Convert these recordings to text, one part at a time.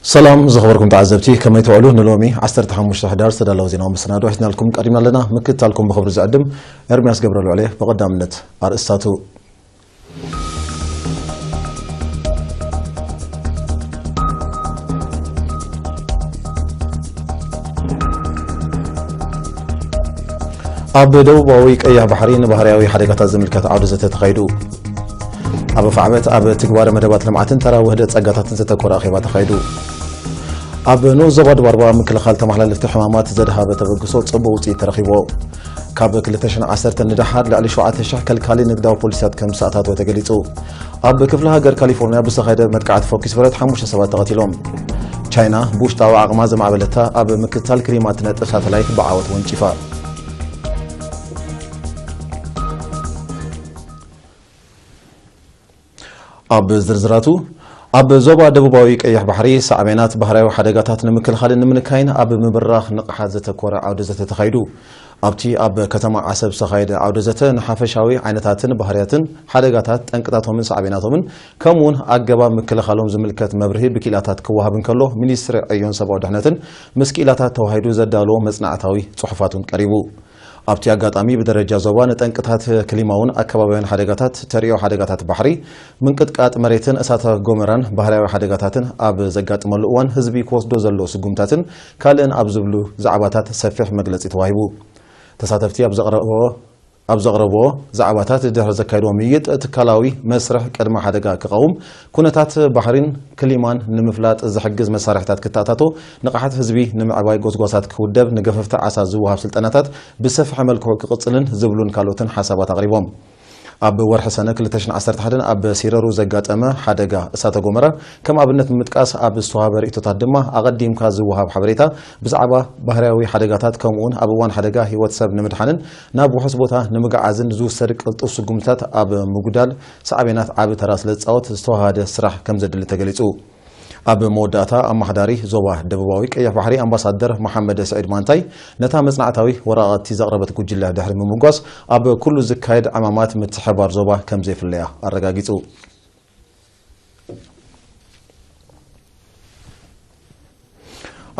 ሰላም ዝኸበርኩም ተዓዘብቲ፣ ከመይ ትውዕሉ? ንሎሚ ዓሰርተ ሓሙሽተ ሕዳር ዝተዳለወ ዜናዊ መሰናዶ ሒዝናልኩም ቀሪብና ኣለና። ምክትታልኩም ብኽብሪ ዝዕድም ኤርምያስ ገብረ ልዑል እየ። ብቐዳምነት ኣርእስታቱ። ኣብ ደቡባዊ ቀይሕ ባሕሪ ንባህርያዊ ሓደጋታት ዝምልከት ዓውደ ዘተ ተኻይዱ። ኣብ ኣፍዓበት ኣብ ትግባረ መደባት ልምዓትን ተራ ውህደት ጸጋታትን ዘተኮረ ኣኼባ ተኻይዱ። ኣብ ንኡስ ዞባ ድባርባ ምክልኻል ተመሓላለፍቲ ሕማማት ዘድሃበ ተበግሶ ጽቡቕ ውጽኢት ተረኺብዎ። ካብ ክልተ ሽሕን ዓሰርተን ንደሓር ልዕሊ ሸውዓተ ሽሕ ከልካሊ ንግዳዊ ፖሊሲታት ከም ዝተኣታተወ ተገሊጹ። ኣብ ክፍለ ሃገር ካሊፎርኒያ ብዝተኻየደ መጥቃዕቲ ፈኲስ ብረት ሓሙሽተ ሰባት ተቐቲሎም። ቻይና ብውሽጣዊ ዓቕማ ዘማዕበለታ ኣብ ምክትታል ክሊማ ትነጥፍ ሳተላይት ብዓወት ወንጪፋ። ኣብ ዝርዝራቱ፣ ኣብ ዞባ ደቡባዊ ቀይሕ ባሕሪ ሳዕቤናት ባህርያዊ ሓደጋታት ንምክልኻልን ንምንካይን ኣብ ምብራኽ ንቕሓት ዘተኮረ ዓውደ ዘተ ተኻይዱ። ኣብቲ ኣብ ከተማ ዓሰብ ዝተኻየደ ዓውደ ዘተ ንሓፈሻዊ ዓይነታትን ባህርያትን ሓደጋታት፣ ጠንቅታቶምን ሳዕቤናቶምን፣ ከምኡውን ኣገባብ ምክልኻሎም ዝምልከት መብርሂ ብክኢላታት ክወሃብ እንከሎ፣ ሚኒስትሪ ዕዮን ሰብኣዊ ድሕነትን ምስ ክኢላታት ተዋሂዱ ዘዳለዎ መጽናዕታዊ ጽሑፋት እውን ቀሪቡ። ኣብቲ ኣጋጣሚ ብደረጃ ዞባ ንጠንቅታት ክሊማውን ኣከባቢያውን ሓደጋታት፣ ተርእዮ ሓደጋታት ባሕሪ፣ ምንቅጥቃጥ መሬትን እሳተ ጎመራን ባህርያዊ ሓደጋታትን ኣብ ዘጋጥመሉ እዋን ህዝቢ ክወስዶ ዘለዎ ስጉምታትን ካልእን ኣብ ዝብሉ ዛዕባታት ሰፊሕ መግለጺ ተዋሂቡ። ተሳተፍቲ ኣብ ዘቕረብዎ ኣብ ዘቕረብዎ ዛዕባታት ድሕሪ ዘካየድዎ ምይይጥ፣ ትካላዊ መስርሕ ቅድመ ሓደጋ ክቐውም፣ ኩነታት ባሕሪን ክሊማን ንምፍላጥ ዝሕግዝ መሳርሕታት ክተኣታቶ፣ ንቕሓት ህዝቢ ንምዕባይ ጎስጓሳት ክውደብ፣ ንገፈፍቲ ዓሳ ዝወሃብ ስልጠናታት ብሰፍሐ መልክዑ ክቕጽልን ዝብሉን ካልኦትን ሓሳባት ኣቕሪቦም። ኣብ ወርሒ ሰነ ክልተ ሽሕን ዓሰርተ ሓደን ኣብ ሲረሩ ዘጋጠመ ሓደጋ እሳተ ጎመራ ከም ኣብነት ብምጥቃስ፣ ኣብ ዝተዋህበ ርእይቶታት ድማ ኣቐዲምካ ዝወሃብ ሓበሬታ ብዛዕባ ባህርያዊ ሓደጋታት፣ ከምኡውን ኣብ እዋን ሓደጋ ህይወት ሰብ ንምድሓንን ናብ ውሑስ ቦታ ንምግዓዝን ዝውሰድ ቅልጡፍ ስጉምትታት ኣብ ምጉዳል ሳዕቤናት ዓቢ ተራ ስለ ዝጻወት ዝተዋሃደ ስራሕ ከም ዘድሊ ተገሊጹ። ኣብ መወዳእታ ኣመሓዳሪ ዞባ ደቡባዊ ቀይሕ ባሕሪ ኣምባሳደር መሓመድ ስዒድ ማንታይ ነታ መጽናዕታዊ ወረቓቕቲ ዘቕረበት ጉጅለ ድሕሪ ምምጓስ ኣብ ኩሉ ዝካየድ ዕማማት ምትሕብባር ዞባ ከም ዘይፍለያ ኣረጋጊጹ።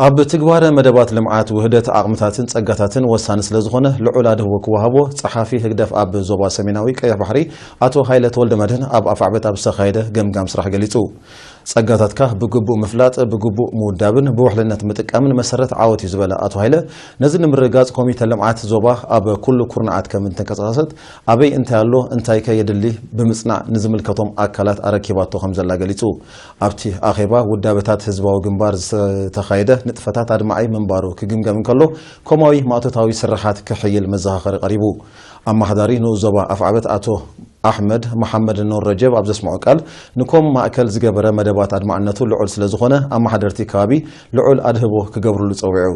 ኣብ ትግባረ መደባት ልምዓት ውህደት ዓቕምታትን ጸጋታትን ወሳኒ ስለ ዝኾነ ልዑል ኣድህቦ ክወሃቦ ጸሓፊ ህግደፍ ኣብ ዞባ ሰሜናዊ ቀይሕ ባሕሪ ኣቶ ሃይለ ተወልደ መድህን ኣብ ኣፍዓበት ኣብ ዝተኻየደ ገምጋም ስራሕ ገሊጹ። ጸጋታትካ ብግቡእ ምፍላጥ፣ ብግቡእ ምውዳብን ብውሕልነት ምጥቃምን መሰረት ዓወት እዩ ዝበለ ኣቶ ሃይለ፣ ነዚ ንምርግጋጽ ኮሚተ ልምዓት ዞባ ኣብ ኩሉ ኩርናዓት ከም እንተንቀሳቐሰት፣ ኣበይ እንታይ ኣሎ፣ እንታይ ከ የድሊ ብምጽናዕ ንዝምልከቶም ኣካላት ኣረኪባቶ ከም ዘላ ገሊጹ። ኣብቲ ኣኼባ ውዳበታት ህዝባዊ ግንባር ዝተኻየደ ንጥፈታት ኣድማዒ ምንባሩ ክግምገም እንከሎ፣ ኮማዊ ማእቶታዊ ስርሓት ክሕይል መዘኻኸሪ ቀሪቡ። ኣመሓዳሪ ንኡስ ዞባ ኣፍዓበት ኣቶ ኣሕመድ መሓመድ ኑር ረጀብ ኣብ ዘስምዖ ቃል፣ ንኮም ማእከል ዝገበረ መደባት ኣድማዕነቱ ልዑል ስለ ዝኾነ፣ ኣመሓደርቲ ከባቢ ልዑል ኣድህቦ ክገብርሉ ጸዊዑ።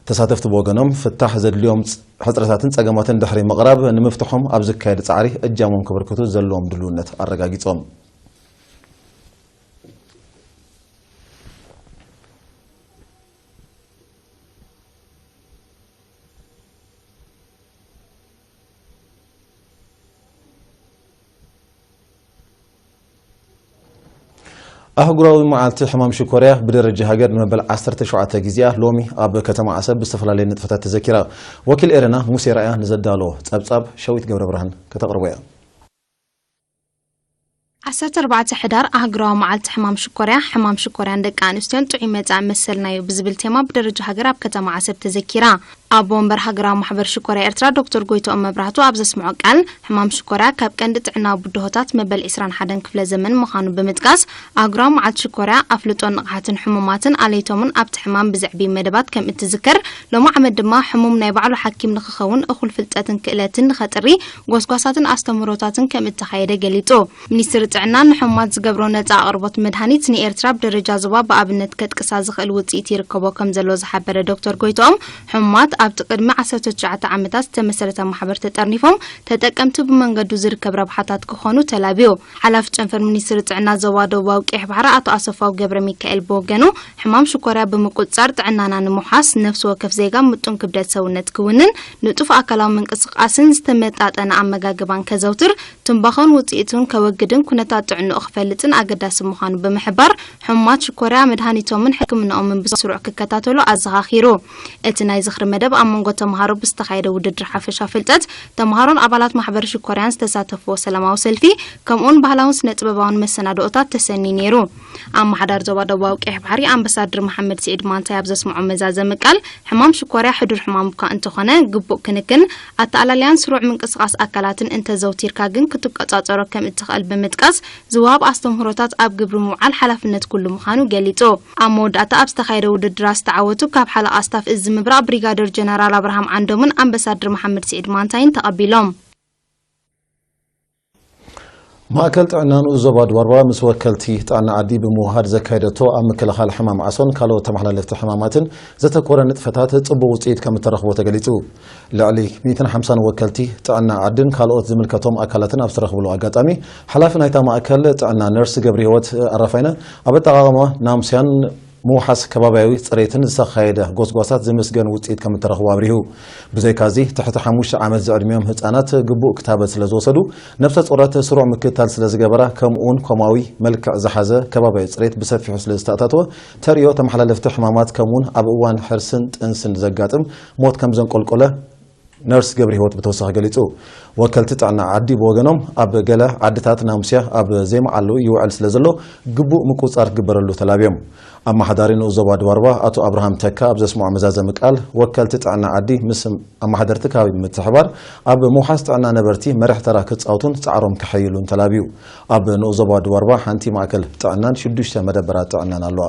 ተሳተፍቲ ብወገኖም፣ ፍታሕ ዘድልዮም ፅ-፣ ሕጽረታትን ጸገማትን ድሕሪ ምቕራብ፣ ንምፍትሖም ኣብ ዝካየድ ጻዕሪ እጃሞም ከበርክቱ ዘለዎም ድልውነት ኣረጋጊጾም። ኣህጉራዊ መዓልቲ ሕማም ሽኮርያ ብደረጃ ሃገር ንመበል ዓሰርተ ሸውዓተ ግዜኣ ሎሚ ኣብ ከተማ ዓሰብ ብዝተፈላለየ ንጥፈታት ተዘኪራ። ወኪል ኤረና ሙሴ ራእያ ንዘዳለዎ ጸብጻብ ሸዊት ገብረ ብርሃን ከተቕርቦ እያ። ዓሰርተ ኣርባዕተ ሕዳር ኣህጉራዊ መዓልቲ ሕማም ሽኮርያ፣ ሕማም ሽኮርያን ደቂ ኣንስትዮን ጥዑይ መጻኢ መሰልና'ዩ ብዝብል ቴማ ብደረጃ ሃገር ኣብ ከተማ ዓሰብ ተዘኪራ። ኣቦ ወንበር ሃገራዊ ማሕበር ሽኮርያ ኤርትራ ዶክተር ጎይትኦም መብራህቱ ኣብ ዘስምዖ ቃል፣ ሕማም ሽኮርያ ካብ ቀንዲ ጥዕናዊ ብድሆታት መበል ዕስራን ሓደን ክፍለ ዘመን ምዃኑ ብምጥቃስ፣ ኣህጉራዊ መዓልቲ ሽኮርያ ኣፍልጦን ንቕሓትን ሕሙማትን ኣለይቶምን ኣብቲ ሕማም ብዘዕቢ መደባት ከም እትዝከር፣ ሎሚ ዓመት ድማ ሕሙም ናይ ባዕሉ ሓኪም ንኽኸውን እኹል ፍልጠትን ክእለትን ንኸጥሪ ጎስጓሳትን ኣስተምህሮታትን ከም እተኻየደ ገሊጹ። ሚኒስትሪ ጥዕና ንሕሙማት ዝገብሮ ነጻ ኣቕርቦት መድሃኒት ንኤርትራ ብደረጃ ዞባ ብኣብነት ከጥቅሳ ዝኽእል ውጽኢት ይርከቦ ከም ዘሎ ዝሓበረ ዶክተር ጎይትኦም፣ ሕሙማት ኣብቲ ቅድሚ ዓሰርተ ትሽዓተ ዓመታት ዝተመሰረተ ማሕበር ተጠርኒፎም ተጠቀምቲ ብመንገዱ ዝርከብ ረብሓታት ክኾኑ ተላብዩ። ሓላፊ ጨንፈር ሚኒስትሪ ጥዕና ዞባ ደቡባዊ ቀይሕ ባሕሪ ኣቶ ኣሰፋው ገብረ ሚካኤል ብወገኑ፣ ሕማም ሽኮርያ ብምቁጽጻር ጥዕናና ንምውሓስ ነፍሲ ወከፍ ዜጋ ምጡን ክብደት ሰውነት ክውንን፣ ንጡፍ ኣካላዊ ምንቅስቃስን ዝተመጣጠነ ኣመጋግባን ከዘውትር፣ ትምባኾን ውጽኢቱን ከወግድን ኩነታት ጥዕንኡ ክፈልጥን ኣገዳሲ ምዃኑ ብምሕባር፣ ሕሙማት ሽኮርያ መድሃኒቶምን ሕክምናኦምን ብስሩዕ ክከታተሉ ኣዘኻኺሩ። እቲ ናይ ዝኽሪ መደብ ኣብ መንጎ ተምሃሮ ብዝተኻየደ ውድድር ሓፈሻ ፍልጠት ተምሃሮን ኣባላት ማሕበር ሽኮርያን ዝተሳተፍዎ ሰላማዊ ሰልፊ፣ ከምኡውን ባህላውን ስነ ጥበባውን መሰናድኦታት ተሰንዩ ነይሩ። ኣመሓዳሪ ዞባ ደቡባዊ ቀይሕ ባሕሪ ኣምባሳደር መሓመድ ስዒድ ማንታይ ኣብ ዘስምዖ መዛዘሚ ቃል፣ ሕማም ሽኮርያ ሕዱር ሕማም እኳ እንተኾነ፣ ግቡእ ክንክን፣ ኣተኣላልያን ስሩዕ ምንቅስቓስ ኣካላትን እንተዘውቲርካ ግን ክትቆጻጸሮ ከም እትኽእል ብምጥቃስ፣ ዝወሃብ ኣስተምህሮታት ኣብ ግብሪ ምውዓል ሓላፍነት ኩሉ ምዃኑ ገሊጹ። ኣብ መወዳእታ ኣብ ዝተኻየደ ውድድራት ዝተዓወቱ ካብ ሓለቓ ስታፍ እዚ ምብራቕ ብሪጋደር ጀነራል ኣብርሃም ዓንዶምን ኣምባሳደር መሓመድ ስዒድ ማንታይን ተቐቢሎም። ማእከል ጥዕና ንኡስ ዞባ ድዋርባ ምስ ወከልቲ ጥዕና ዓዲ ብምውሃድ ዘካየደቶ ኣብ ምክልኻል ሕማም ዓሶን ካልኦት ተመሓላለፍቲ ሕማማትን ዘተኮረ ንጥፈታት ጽቡቕ ውጽኢት ከም እተረኽቦ ተገሊጹ። ልዕሊ ሚእትን ሓምሳን ወከልቲ ጥዕና ዓድን ካልኦት ዝምልከቶም ኣካላትን ኣብ ዝተረኽብሉ ኣጋጣሚ፣ ሓላፊ ናይታ ማእከል ጥዕና ነርስ ገብረህይወት ኣረፋይነ ኣብ ኣጠቓቕማ ናምስያን ምውሓስ ከባብያዊ ጽሬትን ዝተኻየደ ጎስጓሳት ዝምስገን ውጽኢት ከም እተረኽቦ ኣብሪሁ። ብዘይካዚ፣ ትሕቲ ሓሙሽተ ዓመት ዝዕድሚኦም ህጻናት ግቡእ ክታበት ስለ ዝወሰዱ፣ ነብሰ ጾራት ስሩዕ ምክትታል ስለ ዝገበራ፣ ከምኡውን ኮማዊ መልክዕ ዝሓዘ ከባብያዊ ጽሬት ብሰፊሑ ስለ ዝተኣታተወ፣ ተርእዮ ተመሓላለፍቲ ሕማማት ከምኡውን ኣብ እዋን ሕርስን ጥንስን ዘጋጥም ሞት ከም ዘንቆልቆለ ነርስ ገብረህይወት ብተወሳኺ ገሊጹ። ወከልቲ ጥዕና ዓዲ ብወገኖም፣ ኣብ ገለ ዓድታት ናሙስያ ኣብ ዘይመዓሉ ይውዕል ስለ ዘሎ፣ ግቡእ ምቁጽጻር ክግበረሉ ተላብዮም። ኣመሓዳሪ ንኡስ ዞባ ድዋርባ ኣቶ ኣብርሃም ተካ ኣብ ዘስምዖ መዛዘሚ ቃል፣ ወከልቲ ጥዕና ዓዲ ምስ ኣመሓደርቲ ከባቢ ብምትሕባር፣ ኣብ ምውሓስ ጥዕና ነበርቲ መሪሕ ተራ ክጻወቱን ጻዕሮም ከሐይሉን ተላብዩ። ኣብ ንኡስ ዞባ ድዋርባ ሓንቲ ማእከል ጥዕናን ሽዱሽተ መደበራት ጥዕናን ኣለዋ።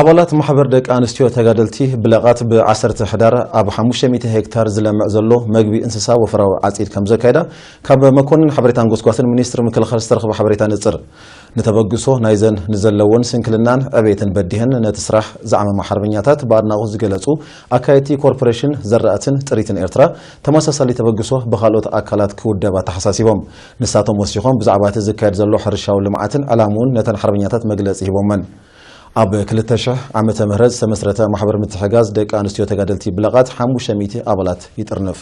ኣባላት ማሕበር ደቂ ኣንስትዮ ተጋደልቲ ብለቓት ብ ዓሰርተ ሕዳር ኣብ ሓሙሽተ ሚእቲ ሄክታር ዝለምዕ ዘሎ መግቢ እንስሳ ወፈራዊ ዓጺድ ከም ዘካየዳ ካብ መኮንን ሓበሬታን ጎስጓስን ሚኒስትሪ ምክልኻል ዝተረኽበ ሓበሬታ ነጽር። ንተበግሶ ናይዘን ንዘለወን ስንክልናን ዕቤትን በዲሀን ነቲ ስራሕ ዝዓመማ ሓርበኛታት ብኣድናቖት ዝገለጹ ኣካየድቲ ኮርፖሬሽን ዘራእትን ጥሪትን ኤርትራ፣ ተመሳሳሊ ተበግሶ ብኻልኦት ኣካላት ክውደብ ኣተሓሳሲቦም። ንሳቶም ወሲኾም፣ ብዛዕባ እቲ ዝካየድ ዘሎ ሕርሻዊ ልምዓትን ዕላምኡን ነተን ሓርበኛታት መግለጺ ሂቦመን። ኣብ ክልተ ሽሕ ዓመተ ምህረት ዝተመስረተ ማሕበር ምትሕጋዝ ደቂ ኣንስትዮ ተጋደልቲ ብለቓት ሓሙሽተ ሚእቲ ኣባላት ይጥርንፍ።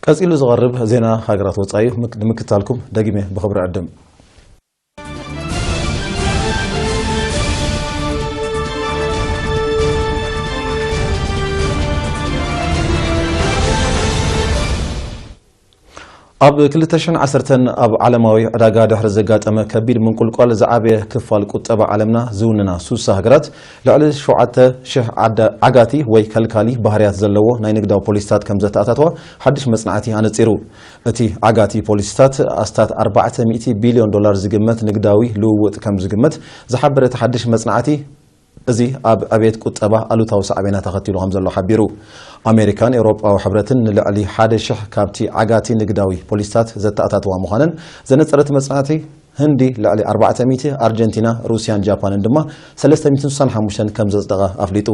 ቀጺሉ ዝቐርብ ዜና ሃገራት ወጻኢ ምክ-፣ ንምክታልኩም ደጊመ ብኽብሪ ዕድም። ኣብ ክልተ ሽሕን ዓሰርተን ኣብ ዓለማዊ ዕዳጋ ድሕሪ ዘጋጠመ ከቢድ ምንቁልቋል ዝዓበየ ክፋል ቁጠባ ዓለምና ዝውንና ሱሳ ሃገራት ልዕሊ ሸውዓተ ሽሕ ዓዳ-፣ ዓጋቲ ወይ ከልካሊ ባህርያት ዘለዎ ናይ ንግዳዊ ፖሊሲታት ከም ዘተኣታተዋ ሓድሽ መጽናዕቲ ኣነጺሩ። እቲ ዓጋቲ ፖሊሲታት ኣስታት ኣርባዕተ ሚእቲ ቢልዮን ዶላር ዝግመት ንግዳዊ ልውውጥ ከም ዝግመት ዝሓበረ እቲ ሓድሽ መጽናዕቲ፣ እዚ ኣብ ዕቤት ቁጠባ ኣሉታዊ ሳዕቤናት ኣኸቲሉ ከም ዘሎ ሓቢሩ። ኣሜሪካን ኤውሮጳዊ ሕብረትን ንልዕሊ ሓደ ሽሕ ካብቲ ዓጋቲ ንግዳዊ ፖሊሲታት ዘተኣታተዋ ምዃነን ዘነጸረ እቲ መጽናዕቲ፣ ህንዲ ልዕሊ ኣርባዕተ ሚእቲ፣ ኣርጀንቲና፣ ሩስያን ጃፓንን ድማ ሰለስተ ሚእትን ስሳን ሓሙሽተን ከም ዘጽደቐ ኣፍሊጡ።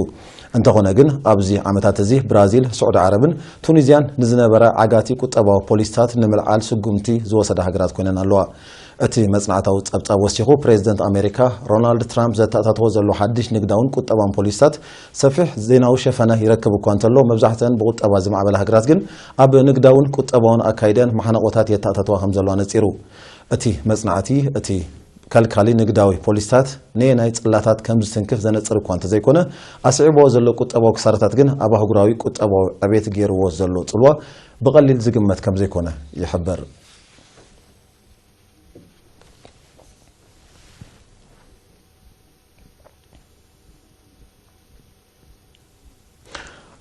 እንተኾነ ግን፣ ኣብዚ ዓመታት እዚ ብራዚል፣ ስዑዲ ዓረብን ቱኒዝያን ንዝነበረ ዓጋቲ ቁጠባዊ ፖሊሲታት ንምልዓል ስጉምቲ ዝወሰዳ ሃገራት ኮይነን ኣለዋ። እቲ መጽናዕታዊ ጸብጻብ ወሲኹ፣ ፕሬዚደንት ኣሜሪካ ሮናልድ ትራምፕ ዘተኣታተዎ ዘሎ ሓድሽ ንግዳውን ቁጠባውን ፖሊሲታት ሰፊሕ ዜናዊ ሸፈነ ይረክብ እኳ እንተሎ፣ መብዛሕትአን ብቁጠባ ዝማዕበላ ሃገራት ግን ኣብ ንግዳውን ቁጠባውን ኣካይደን ማሕነቆታት የተኣታተዋ ከም ዘሎ ኣነጺሩ። እቲ መጽናዕቲ፣ እቲ ከልካሊ ንግዳዊ ፖሊሲታት ነየናይ ጽላታት ከም ዝትንክፍ ዘነጽር እኳ እንተዘይኮነ፣ ኣስዒብዎ ዘሎ ቁጠባዊ ክሳራታት ግን ኣብ ኣህጉራዊ ቁጠባዊ ዕቤት ገይርዎ ዘሎ ጽልዋ ብቐሊል ዝግመት ከም ዘይኮነ ይሕብር።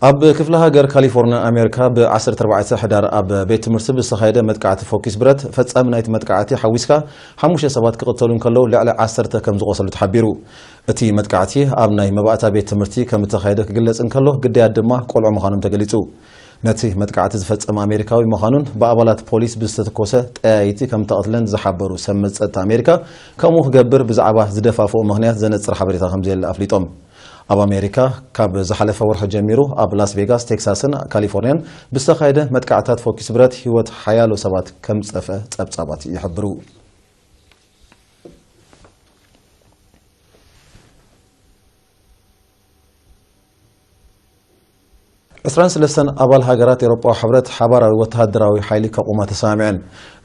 ኣብ ክፍለ ሃገር ካሊፎርኒያ ኣሜሪካ ብ ዓሰርተ ኣርባዕተ ሕዳር ኣብ ቤት ትምህርቲ ብዝተኻየደ መጥቃዕቲ ፎኪስ ብረት፣ ፈጻሚ ናይቲ መጥቃዕቲ ሓዊስካ ሓሙሽተ ሰባት ክቕተሉ እንከለዉ፣ ልዕሊ ዓሰርተ ከም ዝቖሰሉ ተሓቢሩ። እቲ መጥቃዕቲ ኣብ ናይ መባእታ ቤት ትምህርቲ ከም እተኻየደ ክግለጽ እንከሎ፣ ግዳያት ድማ ቆልዑ ምዃኖም ተገሊጹ። ነቲ መጥቃዕቲ ዝፈጸመ ኣሜሪካዊ ምዃኑን ብኣባላት ፖሊስ ብዝተተኮሰ ጠያይቲ ከም እተቐትለን ዝሓበሩ ሰብ መዚ ጸጥታ ኣሜሪካ፣ ከምኡ ክገብር ብዛዕባ ዝደፋፍኦ ምኽንያት ዘነጽር ሓበሬታ ከም ዘየለ ኣፍሊጦም። ኣብ ኣሜሪካ ካብ ዝሓለፈ ወርሒ ጀሚሩ ኣብ ላስ ቬጋስ፣ ቴክሳስን ካሊፎርኒያን ብዝተኻየደ መጥቃዕታት ፎኪስ ብረት ህይወት ሓያሎ ሰባት ከም ዝጠፍአ ጸብጻባት ይሕብሩ። ዕስራን ሰለስተን ኣባል ሃገራት ኤውሮጳዊ ሕብረት ሓባራዊ ወተሃደራዊ ሓይሊ ከቑማ ተሰማሚዐን።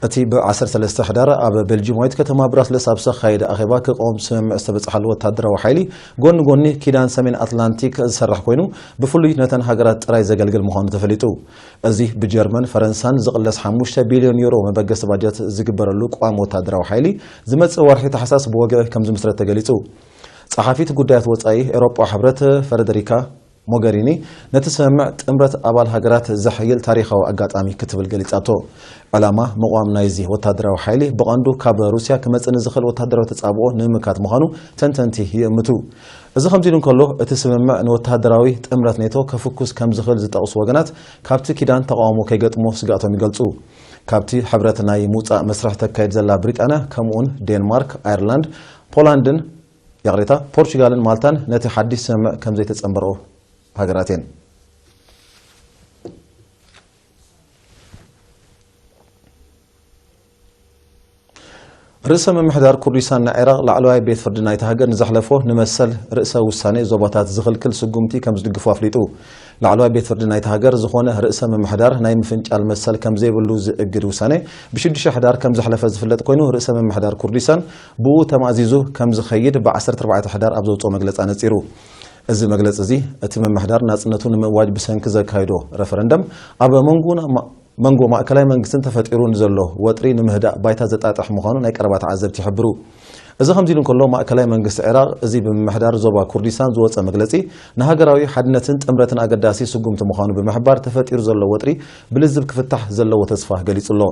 እቲ ብ ዓሰርተ ሰለስተ ሕዳር ኣብ ቤልጂማዊት ከተማ ብራስለስ ኣብ ዝተኻየደ ኣኼባ ክቐውም ስምምዕ ዝተበጽሓሉ ወተሃደራዊ ሓይሊ፣ ጎኒ ጎኒ ኪዳን ሰሜን ኣትላንቲክ ዝሰርሕ ኮይኑ፣ ብፍሉይ ነተን ሃገራት ጥራይ ዘገልግል ምዃኑ ተፈሊጡ። እዚ ብጀርመን፣ ፈረንሳን ዝቕለስ ሓሙሽተ ቢልዮን ዩሮ መበገሲ ባጀት ዝግበረሉ ቋሚ ወተሃደራዊ ሓይሊ፣ ዝመጽእ ወርሒ ታሕሳስ ብወግዒ ከም ዝምስረት ተገሊጹ። ጸሓፊት ጉዳያት ወጻኢ ኤውሮጳዊ ሕብረት ፈረደሪካ ሞገሪኒ፣ ነቲ ስምምዕ ጥምረት ኣባል ሃገራት ዘሐይል ታሪኻዊ ኣጋጣሚ ክትብል ገሊጻቶ። ዕላማ ምቕዋም ናይዚ ወተሃደራዊ ሓይሊ ብቐንዱ ካብ ሩስያ ክመጽእ ንዝኽእል ወተሃደራዊ ተጻብኦ ንምምካት ምዃኑ ተንተንቲ ይእምቱ። እዚ ከምዚ ኢሉ እንከሎ፣ እቲ ስምምዕ ንወተሃደራዊ ጥምረት ኔቶ ከፍኩስ ከም ዝኽእል ዝጠቕሱ ወገናት፣ ካብቲ ኪዳን ተቓውሞ ከይገጥሞ ስግኣቶም ይገልጹ። ካብቲ ሕብረት ናይ ምውጻእ መስርሕ ተካይድ ዘላ ብሪጣንያ፣ ከምኡውን ዴንማርክ፣ ኣየርላንድ፣ ፖላንድን፣ ይቕሬታ፣ ፖርቹጋልን ማልታን ነቲ ሓድሽ ስምምዕ ከም ዘይተጸንበርኦ ሃገራት እየን። ርእሰ ምምሕዳር ኩርዲስታን ንዒራቕ ላዕለዋይ ቤት ፍርዲ ናይቲ ሃገር ንዘሕለፎ ንመሰል ርእሰ ውሳኔ ዞባታት ዝኽልክል ስጉምቲ ከም ዝድግፎ ኣፍሊጡ። ላዕለዋይ ቤት ፍርዲ ናይቲ ሃገር ዝኾነ ርእሰ ምምሕዳር ናይ ምፍንጫል መሰል ከም ዘይብሉ ዝእግድ ውሳኔ ብሽዱሽተ ሕዳር ከም ዘሕለፈ ዝፍለጥ ኮይኑ፣ ርእሰ ምምሕዳር ኩርዲስታን ብኡ ተማእዚዙ ከም ዝኸይድ ብ ዓሰርተ ኣርባዕተ ሕዳር ኣብ ዘውጽኦ መግለጺ ኣነጺሩ። እዚ መግለጺ እዚ፣ እቲ ምምሕዳር ናጽነቱ ንምእዋጅ ብሰንኪ ዘካይዶ ረፈረንደም፣ ኣብ መንጎ መንጎ ማእከላይ መንግስትን ተፈጢሩ ንዘሎ ወጥሪ ንምህዳእ ባይታ ዘጣጥሕ ምዃኑ ናይ ቀረባ ተዓዘብቲ ይሕብሩ። እዚ ከምዚ ኢሉ እንከሎ፣ ማእከላይ መንግስቲ ዒራቕ፣ እዚ ብምምሕዳር ዞባ ኩርዲስታን ዝወጸ መግለጺ፣ ንሃገራዊ ሓድነትን ጥምረትን ኣገዳሲ ስጉምቲ ምዃኑ ብምሕባር፣ ተፈጢሩ ዘሎ ወጥሪ ብልዝብ ክፍታሕ ዘለዎ ተስፋ ገሊጹ ኣሎ።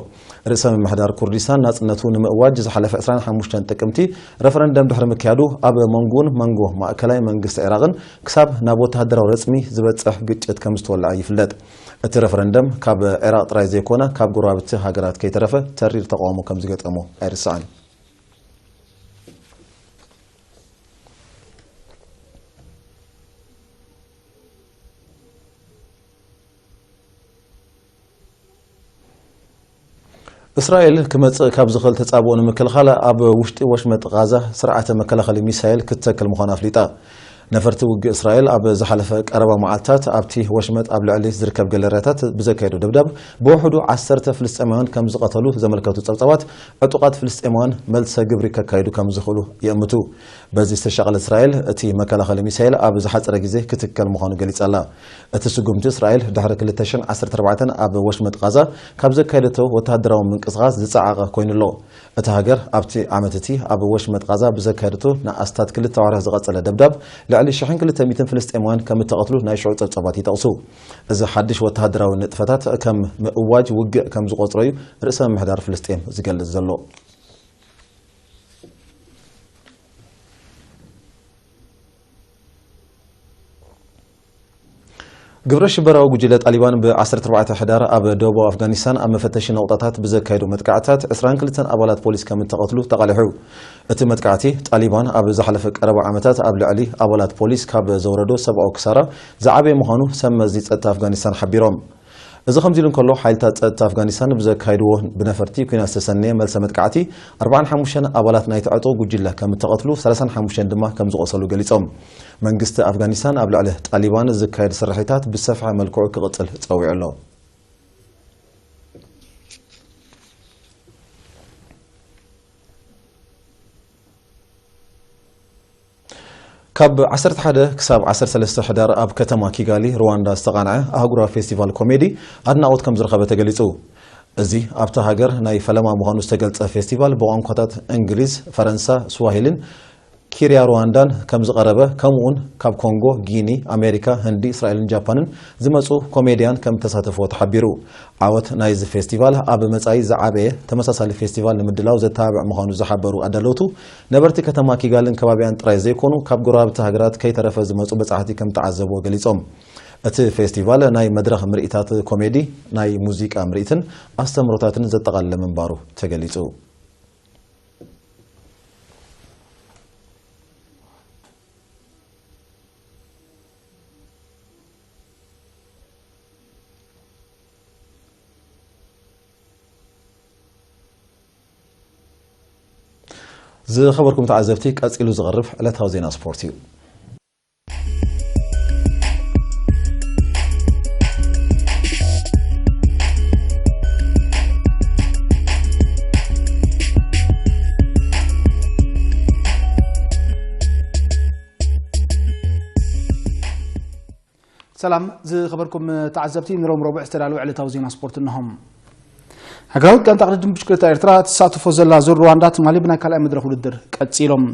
ርእሰ ምምሕዳር ኩርዲስታን ናጽነቱ ንምእዋጅ ዝሓለፈ ዕስራን ሓሙሽተን ጥቅምቲ ረፈረንደም ድሕሪ ምክያዱ፣ ኣብ መንጎን መንጎ ማእከላይ መንግስቲ ዒራቕን ክሳብ ናብ ወተሃደራዊ ረጽሚ ዝበጽሕ ግጭት ከም ዝተወልዐ ይፍለጥ። እቲ ረፈረንደም ካብ ዒራቕ ጥራይ ዘይኮነ፣ ካብ ጎረባብቲ ሃገራት ከይተረፈ ተሪር ተቓውሞ ከም ዝገጠሞ ኣይርሳዕን። እስራኤል ክመጽእ ካብ ዝኽእል ተጻብኦ ንምክልኻል፣ ኣብ ውሽጢ ወሽመጥ ቓዛ ስርዓተ መከላኸሊ ሚሳይል ክትተክል ምዃና ኣፍሊጣ። ነፈርቲ ውግእ እስራኤል ኣብ ዝሓለፈ ቀረባ መዓልታት ኣብቲ ወሽመጥ ኣብ ልዕሊ ዝርከብ ገለርያታት ብዘካየዶ ደብዳብ፣ ብውሕዱ ዓሰርተ ፍልስጤማውያን ከም ዝቐተሉ ዘመልከቱ ጸብጻባት፣ ዕጡቓት ፍልስጤማውያን መልሰ ግብሪ ከካይዱ ከም ዝኽእሉ የእምቱ። በዚ ዝተሻቐለት እስራኤል፣ እቲ መከላኸሊ ሚሳይል ኣብ ዝሓጸረ ግዜ ክትከል ምዃኑ ገሊጻ ኣላ። እቲ ስጉምቲ፣ እስራኤል ድሕሪ ክልተ ሽሕን ዓሰርተ ኣርባዕተን ኣብ ወሽመጥ ቓዛ ካብ ዘካየደቶ ወተሃደራዊ ምንቅስቓስ ዝጸዓቐ ኮይኑ ኣሎ። እታ ሃገር ኣብቲ ዓመት እቲ ኣብ ወሽመጥ ቓዛ ብዘካየደቶ ንኣስታት ክልተ ኣዋርሕ ዝቐጸለ ደብዳብ፣ ልዕሊ ሽሕን ክልተ ሚእትን ፍልስጤማውያን ከም እተቐትሉ ናይ ሽዑ ጸብጻባት ይጠቕሱ። እዚ ሓድሽ ወተሃደራዊ ንጥፈታት ከም ምእዋጅ ውግእ ከም ዝቖጽሮ እዩ ርእሰ ምምሕዳር ፍልስጤም ዝገልጽ ዘሎ። ግብረ ሽበራዊ ጉጅለ ጣሊባን ብ ዓሰርተ ኣርባዕተ ሕዳር ኣብ ደቡባዊ ኣፍጋኒስታን ኣብ መፈተሺ ነቑጣታት ብዘካየዶ መጥቃዕትታት ዕስራን ክልተን ኣባላት ፖሊስ ከም እተቐትሉ ተቓሊሑ። እቲ መጥቃዕቲ፣ ጣሊባን ኣብ ዝሓለፈ ቀረባ ዓመታት ኣብ ልዕሊ ኣባላት ፖሊስ ካብ ዘውረዶ ሰብኣዊ ክሳራ ዝዓበየ ምዃኑ ሰብ መዚ ጸጥታ ኣፍጋኒስታን ሓቢሮም። እዚ ከምዚ ኢሉ እንከሎ፣ ሓይልታት ጸጥታ ኣፍጋኒስታን ብዘካይድዎ ብነፈርቲ ኲናት ዝተሰነየ መልሰ መጥቃዕቲ፣ ኣርባዓን ሓሙሽተን ኣባላት ናይቲ ዕጡቕ ጉጅለ ከም እተቐትሉ፣ ሰላሳን ሓሙሽተን ድማ ከም ዝቖሰሉ ገሊጾም። መንግስቲ ኣፍጋኒስታን ኣብ ልዕሊ ጣሊባን ዝካየድ ስርሒታት ብዝሰፍሐ መልክዑ ክቕጽል ጸዊዑ ኣሎ። ካብ ዓሰርተ ሓደ ክሳብ ዓሰርተ ሰለስተ ሕዳር ኣብ ከተማ ኪጋሊ፣ ሩዋንዳ፣ ዝተቓንዐ ኣህጉራዊ ፌስቲቫል ኮሜዲ ኣድናቖት ከም ዝረኸበ ተገሊጹ። እዚ ኣብታ ሃገር ናይ ፈለማ ምዃኑ ዝተገልጸ ፌስቲቫል፣ ብቋንቋታት እንግሊዝ፣ ፈረንሳ፣ ስዋሂልን ኪሪያ ሩዋንዳን ከም ዝቐረበ፣ ከምኡውን ካብ ኮንጎ፣ ጊኒ፣ ኣሜሪካ፣ ህንዲ፣ እስራኤልን ጃፓንን ዝመጹ ኮሜድያን ከም ተሳተፍዎ ተሓቢሩ። ዓወት ናይዚ ፌስቲቫል ኣብ መጻኢ ዝዓበየ ተመሳሳሊ ፌስቲቫል ንምድላው ዘተባብዕ ምዃኑ ዝሓበሩ ኣዳለውቱ፣ ነበርቲ ከተማ ኪጋልን ከባቢያን ጥራይ ዘይኮኑ፣ ካብ ጎረባብቲ ሃገራት ከይተረፈ ዝመጹ በጻሕቲ ከም ተዓዘብዎ ገሊጾም። እቲ ፌስቲቫል ናይ መድረኽ ምርኢታት ኮሜዲ፣ ናይ ሙዚቃ ምርኢትን ኣስተምህሮታትን ዘጠቓለለ ምንባሩ ተገሊጹ። ዝኸበርኩም ተዓዘብቲ፣ ቀጺሉ ዝቐርብ ዕለታዊ ዜና ስፖርት እዩ። ሰላም ዝኸበርኩም ተዓዘብቲ፣ ንሮም ረቡዕ ዝተዳለወ ዕለታዊ ዜና ስፖርት እነሆም። ሃገራዊት ጋንታ ቅድድም ብሽክለታ ኤርትራ ትሳተፎ ዘላ ዙር ሩዋንዳ ትማሊ ብናይ ካልኣይ መድረኽ ውድድር ቀጺሎም።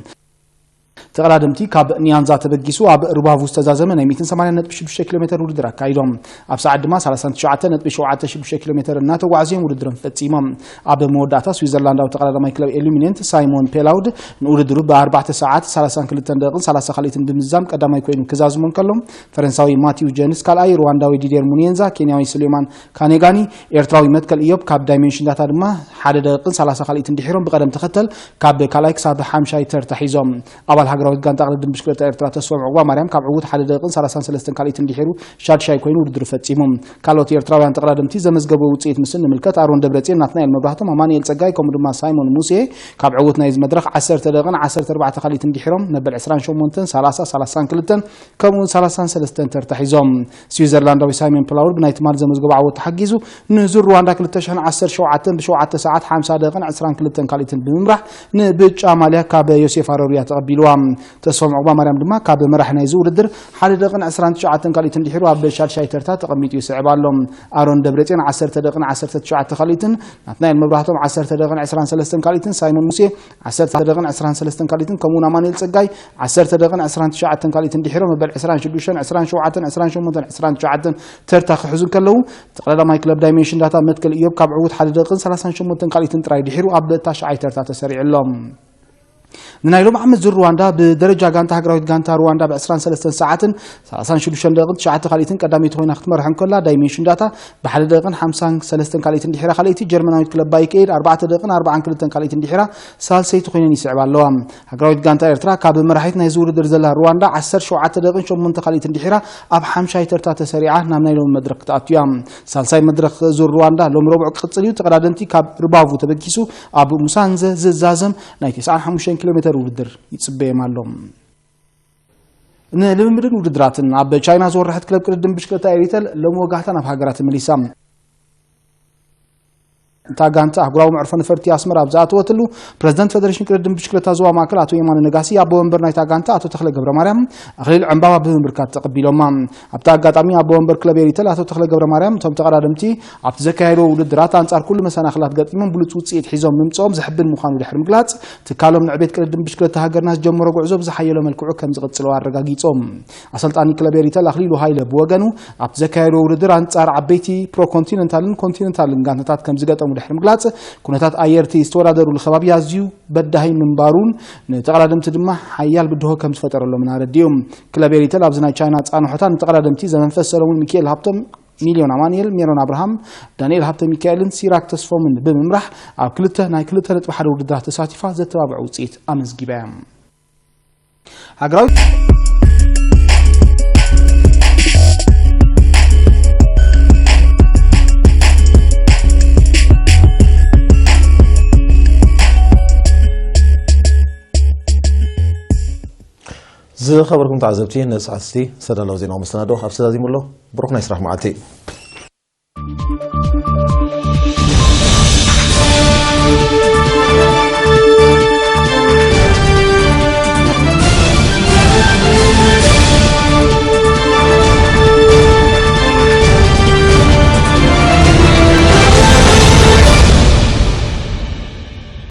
ተቐዳደምቲ ካብ ኒያንዛ ተበጊሱ ኣብ ሩባቩ ዝተዛዘመ ናይ ሚእትን ሰማንያን ነጥቢ ሽዱሽተ ኪሎ ሜተር ውድድር ኣካይዶም። ኣብ ሰዓት ድማ ሰላሳን ትሽዓተን ነጥቢ ሸውዓተ ሽዱሽተ ኪሎ ሜተር እናተጓዕዙ እዮም ውድድሮም ፈጺሞም። ኣብ መወዳእታ ስዊዘርላንዳዊ ተቐዳዳማይ ክለብ ኤሉሚኔንት ሳይሞን ፔላውድ ንውድድሩ ብኣርባዕተ ሰዓት ሰላሳን ክልተን ደቂቕን ሰላሳ ካልኢትን ብምዝዛም ቀዳማይ ኮይኑ ክዛዝሞ እንከሎ፣ ፈረንሳዊ ማቲው ጀንስ ካልኣይ፣ ሩዋንዳዊ ዲዴር ሙኒየንዛ፣ ኬንያዊ ሱሌማን ካኔጋኒ፣ ኤርትራዊ መትከል ኢዮብ ካብ ዳይሜንሽን ዳታ ድማ ሓደ ደቂቕን ሰላሳ ካልኢትን ድሒሮም ብቐደም ተኸተል ካብ ካልኣይ ክሳብ ሓምሻይ ተርታ ሒዞም። ኣባል ሃገራዊት ጋንታ ቅድድም ብሽክለታ ኤርትራ ተስፎም ዑቕባ ማርያም ካብ ዕዉት ሓደ ደቂቕን ሰላሳን ሰለስተን ካልኢትን ድሒሩ ሻድሻይ ኮይኑ ውድድሩ ፈጺሙ። ካልኦት ኤርትራውያን ተቐዳደምቲ ዘመዝገብዎ ውጽኢት ምስ እንምልከት፣ ኣሮን ደብረጽዮን፣ ናትናኤል መብራህቶም፣ ኣማኑኤል ጸጋይ ከምኡ ድማ ሳይሞን ሙሴ ካብ ዕዉት ናይዚ መድረኽ ዓሰርተ ደቂቕን ዓሰርተ ኣርባዕተ ካልኢትን ድሒሮም መበል ዕስራን ሸሞንተን፣ ሰላሳ፣ ሰላሳን ክልተን ከምኡውን ሰላሳን ሰለስተን ተርታ ሒዞም። ስዊዘርላንዳዊ ሳይሞን ፕላውድ ብናይ ትማሊ ዘመዝገቦ ዓወት ተሓጊዙ ንዙር ሩዋንዳ ክልተ ሽሕን ዓሰርተ ሸውዓተን ብሸውዓተ ሰዓት ሓምሳ ደቂቕን ዕስራን ክልተን ካልኢትን ብምምራሕ ንብጫ ማልያ ካብ ዮሴፍ ኣረሩያ ተቐቢልዋ። ተስፎም ዑቕባ ማርያም ድማ ካብ መራሒ ናይዚ ውድድር ሓደ ደቂቕን ዕስራን ትሽዓተን ካልኢትን ድሒሩ ኣብ ሻድሻይ ተርታ ተቐሚጡ ይስዕብ ኣሎ። ኣሮን ደብረጽዮን ዓሰርተ ደቂቕን ዓሰርተ ትሽዓተ ካልኢትን፣ ናትናኤል መብራህቶም ዓሰርተ ደቂቕን ዕስራን ሰለስተን ካልኢትን፣ ሳይሞን ሙሴ ዓሰርተ ደቂቕን ዕስራን ሰለስተን ካልኢትን፣ ከምኡውን ኣማኑኤል ጸጋይ ዓሰርተ ደቂቕን ዕስራን ትሽዓተን ካልኢትን ድሒሮም መበል ዕስራን ሽዱሽተን፣ ዕስራን ሸውዓተን፣ ዕስራን ሸሞንተን፣ ዕስራን ትሽዓተን ተርታ ክሕዙ እንከለዉ፣ ተቐዳዳማይ ክለብ ዳይሜንሽን ዳታ መትከል ኢዮብ ካብ ዕዉት ሓደ ደቂቕን ሰላሳን ሸሞንተን ካልኢትን ጥራይ ድሒሩ ኣብ ታሽዓይ ተርታ ተሰሪዑ ኣሎ። ንናይ ሎም ዓመት ዙር ሩዋንዳ ብደረጃ ጋንታ ሃገራዊት ጋንታ ሩዋንዳ ብ ዕስራን ሰለስተን ሰዓትን ሰላሳን ሽዱሽተን ደቂቕን ትሽዓተ ካልኢትን ቀዳመይቲ ኮይና ክትመርሕ እንከላ፣ ዳይሜንሽን ዳታ ብሓደ ደቂቕን ሓምሳን ሰለስተን ካልኢትን ድሒራ ካልኣይቲ፣ ጀርመናዊት ክለብ ባይክ ኤድ ኣርባዕተ ደቂቕን ኣርባዓን ክልተን ካልኢትን ድሒራ ሳልሰይቲ ኮይነን ይስዕባ ኣለዋ። ሃገራዊት ጋንታ ኤርትራ ካብ መራሒት ናይዚ ውድድር ዘላ ሩዋንዳ ዓሰርተ ሸውዓተ ደቂቕን ሸሞንተ ካልኢትን ድሒራ ኣብ ሓምሻይ ተርታ ተሰሪዓ ናብ ናይ ሎሚ መድረኽ ክትኣቱ እያ። ሳልሳይ መድረኽ ዙር ሩዋንዳ ሎም ረቡዕ ክቕጽል እዩ። ተቐዳደምቲ ካብ ሩባቩ ተበጊሱ ኣብ ሙሳንዘ ዝዛዘም ናይ ተስዓን ሓሙሽተን ኪሎ ሜተር ውድድር ይጽበዮም ኣሎ። ንልምምድን ውድድራትን ኣብ ቻይና ዝወረሐት ክለብ ቅድድም ብሽክለታ ኤሪተል ሎም ወጋሕታ ናብ ሃገራ ተመሊሳ። እታ ጋንታ ኣህጉራዊ መዕርፎ ነፈርቲ ኣስመራ ኣብ ዝኣተወትሉ፣ ፕረዚደንት ፌደሬሽን ቅድድም ብሽክለታ ዞባ ማእከል ኣቶ የማነ ነጋሲ ኣቦ ወንበር ናይታ ጋንታ ኣቶ ተኽለ ገብረ ማርያም ኣኽሊል ዕምባባ ብምምርካት ተቐቢሎማ። ኣብቲ ኣጋጣሚ ኣቦ ወንበር ክለብ ኤሪተል ኣቶ ተኽለ ገብረ ማርያም እቶም ተቐዳደምቲ ኣብቲ ዘካየድዎ ውድድራት ኣንጻር ኩሉ መሰናኽላት ገጢሞም ብሉጽ ውጽኢት ሒዞም ምምጽኦም ዘሕብን ምዃኑ ድሕሪ ምግላጽ፣ ትካሎም ንዕቤት ቅድድም ብሽክለታ ሃገርና ዝጀመሮ ጉዕዞ ብዝሓየሎ መልክዑ ከም ዝቕጽሎ ኣረጋጊጾም። ኣሰልጣኒ ክለብ ኤሪተል ኣኽሊሉ ሃይለ ብወገኑ፣ ኣብቲ ዘካየድዎ ውድድር ኣንጻር ዓበይቲ ፕሮ ኮንቲነንታልን ኮንቲነንታልን ጋንታታት ከም ዝገጠሙ ድሕሪ ምግላጽ፣ ኩነታት ኣየር እቲ ዝተወዳደሩሉ ከባቢ ኣዝዩ በዳሂ ምንባሩን ንተቐዳደምቲ ድማ ሓያል ብድሆ ከም ዝፈጠረሎምን ኣረዲኡ። ክለብ ኤሪተል ኣብዚ ናይ ቻይና ጻንሖታ ንተቐዳደምቲ ዘመንፈስ ሰለሙን ሚካኤል ሃብቶም፣ ሚልዮን ኣማኑኤል፣ ሜሮን ኣብርሃም፣ ዳንኤል ሃብተ ሚካኤልን ሲራክ ተስፎምን ብምምራሕ ኣብ ክልተ ናይ ክልተ ነጥቢ ሓደ ውድድራት ተሳቲፋ ዘተባብዕ ውጽኢት ኣመዝጊባ እያ። ሃገራዊት ዝኸበርኩም ተዓዘብቲ፣ ንሰዓትቲ ዝተዳለወ ዜናዊ መሰናዶ ኣብ ተዛዚሙ ኣሎ። ብሩኽ ናይ ስራሕ መዓልቲ።